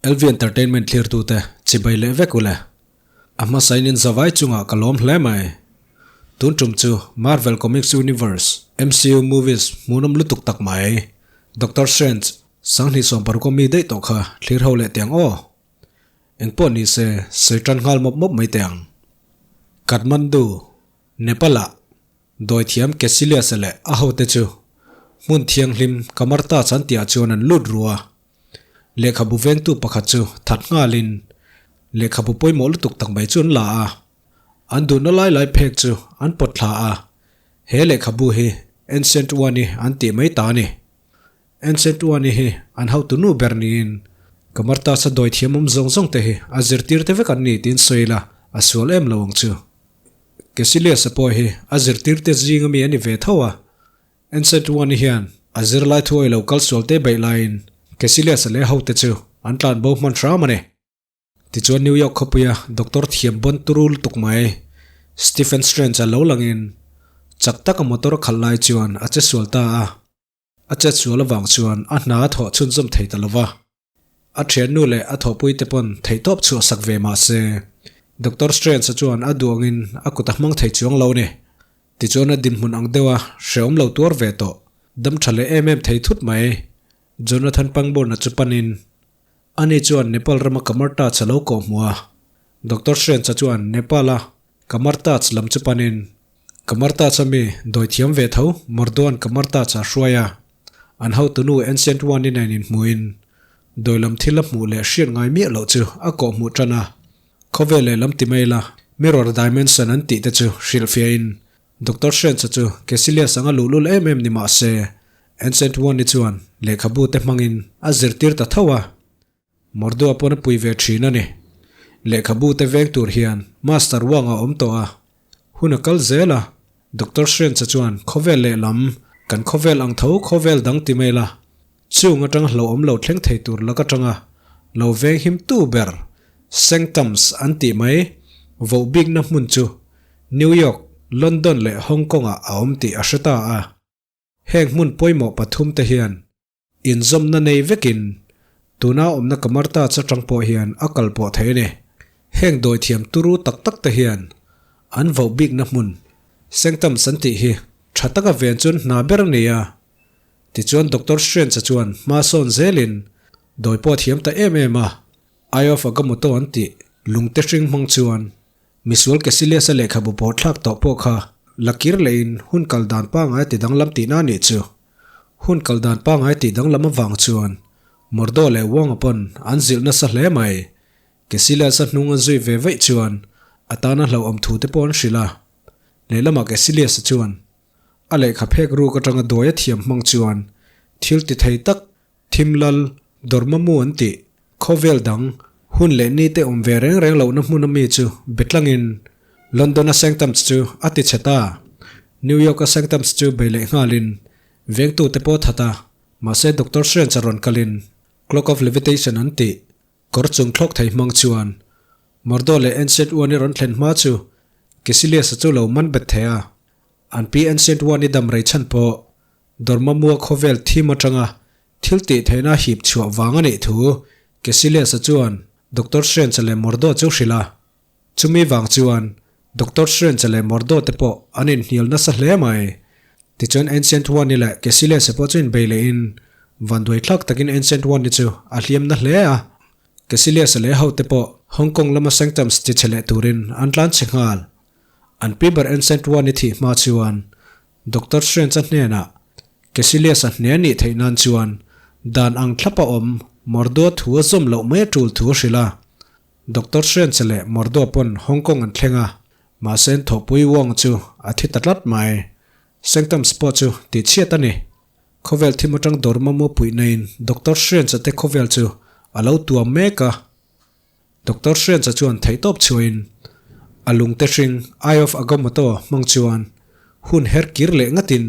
LV Entertainment thlirtute chibai leh vek ule. A hmasain in zavai chungah ka lawm hle mai. Tun tum chu Marvel Comics Universe, MCU movies hmuhnawm lutuk tak mai. Doctor Strange, 2016 a mi daih tawh kha thlir ho leh tiang aw. Engpawh ni se sawi tan nghal mawp mawp mai teh ang. Kathmandu, Nepal-ah Dawithiam Caecilius-a leh a hote chu hmun thianghlim Kamarta chantiah chuan an lut ru a. Lehkhabu vengtu pakhat chu that nghalin lehkhabu pawimawh lutuk tak mai chu an la a. An duhna lai lai phek chu an pawt thla a, he lehkhabu hi Ancient One-i an tih mai ta a ni. Ancient One-i hi an hotu nu ber niin Kamartas-a dawithiam awm zawng zawng te hi a zirtirte vek an ni tiin sawi ila a sual em lo ang chu. Caecilius-a pawh hi a zirtirte zinga mi a ni ve tho a, Ancient One-i hian a zirlai thuai lo kal sual te beih laiin Caecilius-a leh hote chu an tlan bo hman hram a ni. Tichuan New York khawpuia doctor thiam bawn turu lutuk mai Stephen Strange-a lo langin chak taka motor a khalh lai chuan a che sual ta a, a chet sual avang chuan a hna a thawh chhunzawm thei ta lova. A thiannu leh a thawhpuite pawn theihtawp chhuah sak ve mah se, Doctor Strange-a chuan a duh angin a kut a hmang thei chuang lo ni. Tichuan a dinhmun ang deuha hrehawm lo tuar ve tawh, dam tha leh em em thei thut mai. Jonathan Pangborn-a chu panin, Ani chuan Nepal rama Kamartaj a lo kawh hmu a. Doctor Strange-a chuan Nepal-a Kamartaj lam chu panin, Kamartaj-a mi dawithiam ve tho Mordoan Kamartaj-a hruai a. An hotunu Ancient One-i nen inhmuhin dawilam thil a hmuh leh hriat ngai miah loh chu a kawh hmuh tan a. Khawvel lehlam ti mai la, Mirror Dimension an tih te chu hrilhfiahin Doctor Strange-a chu Caecilius anga luhlul em em ni mah se, Ancient One-i chuan lehkhabu te hmangin a zirtir ta tho a. Mordua pawn a pui ve thin a ni. Lehkhabu te veng tur hian Master Wang a awm tawh a. Hun a kal zel a, Doctor Strange-a chuan khawvel lehlam, kan khawvel ang tho khawvel dang ti mai la, chung atanga hlauhawm lo thleng thei tur lak atanga lo veng him tu ber Sanctums an tih mai voh bikna hmun chu New York, London leh Hong Kong-ah a awm tih a hre ta a. Heng hmun pawimawh pathum te hian Inzawmna nei vekin tuna awmna Kamarta chatang pawh hian a kal pawh thei a ni. Heng dawithiam turu tak tak te hian an voh bikna hmun Sanctums an tih hi tha taka ven chuan hna ber a ni a. Tichuan Doctor Strange-a chuan hma sawn zelin dawi pawh a thiam ta em em a, Eye of Agamotto an tih lungte hring hmang chuan Misual Caecilius-a lehkhabu pawh thlak tawh pawh kha la kir lehin hun kal dan pangngai ti danglam tihna a nih chu. Hun kal dan pangngai tih danglam avang chuan Mordo leh Wong-a pawn an zilh nasa hle mai. Caecilius-a hnung a zui ve vaih chuan a tana hlauhawm thu te pawh an hrilh a. Lehlamah Caecilius-a chuan a lehkha phek ruk atanga dawi a thiam hmang chuan thil ti thei tak Thimlal, Dormammu an tih, khawvel dang, hun leh ni te awm ve reng reng lohna hmun ami chu betlangin London-a Sanctums chu a ti chhe ta. New York-a Sanctums chu bei leh nghalin vengtute pawh that a, mahse Doctor Strange-a rawn kalin Clock of Levitation an tih kawr chung thlawk thei hmang chuan Mordo leh Ancient One-i rawn thlen hma chu Caecilius-a chu lo man bet thei a, an pi Ancient One-i dam rei chhan pawh Dormamua khawvel thim atanga thil tih theihna hip chhuah vang a nih thu Caecilius-a chuan Doctor Strange-a leh Mordo chu hrilh a. Chumi vang chuan Doctor Strange-a leh Mordo te pawh an inhnial nasa hle mai. Tichuan Ancient One-i leh Caecilius-a pawh chu inbei lehin vanduai thlak takin Ancient One-i chu a hliam na hle a. Caecilius-a leh hote pawh Hong Kong lama Sanctums ti chhe leh turin an tlan chhe nghal. An pi ber Ancient One-i thih hma chuan Doctor Strange-a hnenah Caecilius-a hne a nih theih nan chuan dan ang thlapa awm Mordo thu a zawm loh mai a tul thu a hrilh a. Doctor Strange leh Mordo pawn Hong Kong an thleng a, mahse an thawhpui Wong chu a thi ta tlat mai. Sanctums pawh chu tihchhiat a ni. Khawvel thim atang Dormammu puihnain Doctor Strange-a te khawvel chu a lo tuam mek a. Doctor Strange-a chuan theihtawp chhuahin a lungte hring Eye of Agamotto hmang chuan hun her kir leh ngatin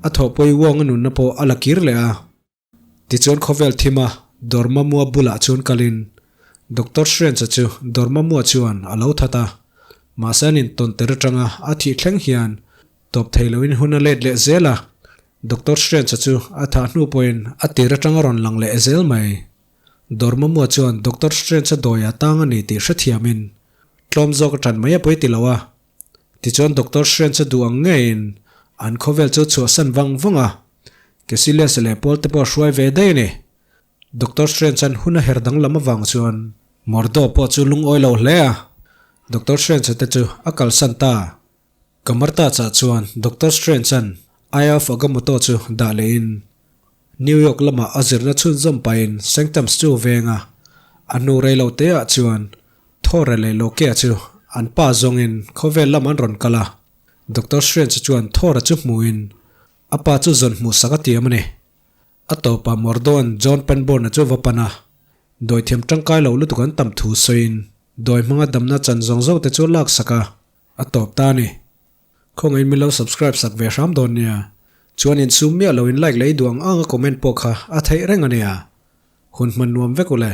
a thawhpui Wong a nunna pawh a la kir leh a. Tichuan khawvel thima Dormammu bulah chuan kalin Doctor Strange-a chu Dormammu chuan a lo that a, mahse an intawn ter atanga a thih thleng hian tawp thei loin hun a let leh zel a, Doctor Strange-a chu a thah hnu pawhin a tir atanga rawn lang leh zel mai. Dormammu chuan Doctor Strange-a dawi a tang a ni tih hrethiamin tlawm zawk a ṭan mai a pawi ti lo a. Tichuan Doctor Strange-a duh ang ngeiin an khawvel chu chhuahsan vang vang a, Caecilius leh Paul te pawh a hruai ve daih a ni. Doctor Strange-a'n hun a her danglam avang chuan Mordo pawh chu lungawi lo hle a, Doctor Strange-a te chu a kalsan ta. Kamarta chah chuan Doctor Strange-a'n Eye of Agamotto chu dah lehin New York lamah a zirna chhunzawm pahin Sanctums chu veng a, a hnu rei lo teah chuan Thor-a leh Loki-a chu an pa zawngin khawvel lam an rawn kal a. Doctor Strange chuan Thor-a chu hmuhin a pa chu zawn hmuhsak a tiam a ni. A tawpah Mordo-a'n John Penborn-a chu va pan a, dawithiam tangkai lo lutuk an tam thu sawiin dawi hmanga damna chan zawng zawng te chu a laksak a, a tawp ta a ni. Khawngaihin min lo subscribe sak ve hram dawn nia. Chuan insum miah lo in like lei duh ang ang a comment pawh kha a theih reng a nia. Hun hman nuam vek u le.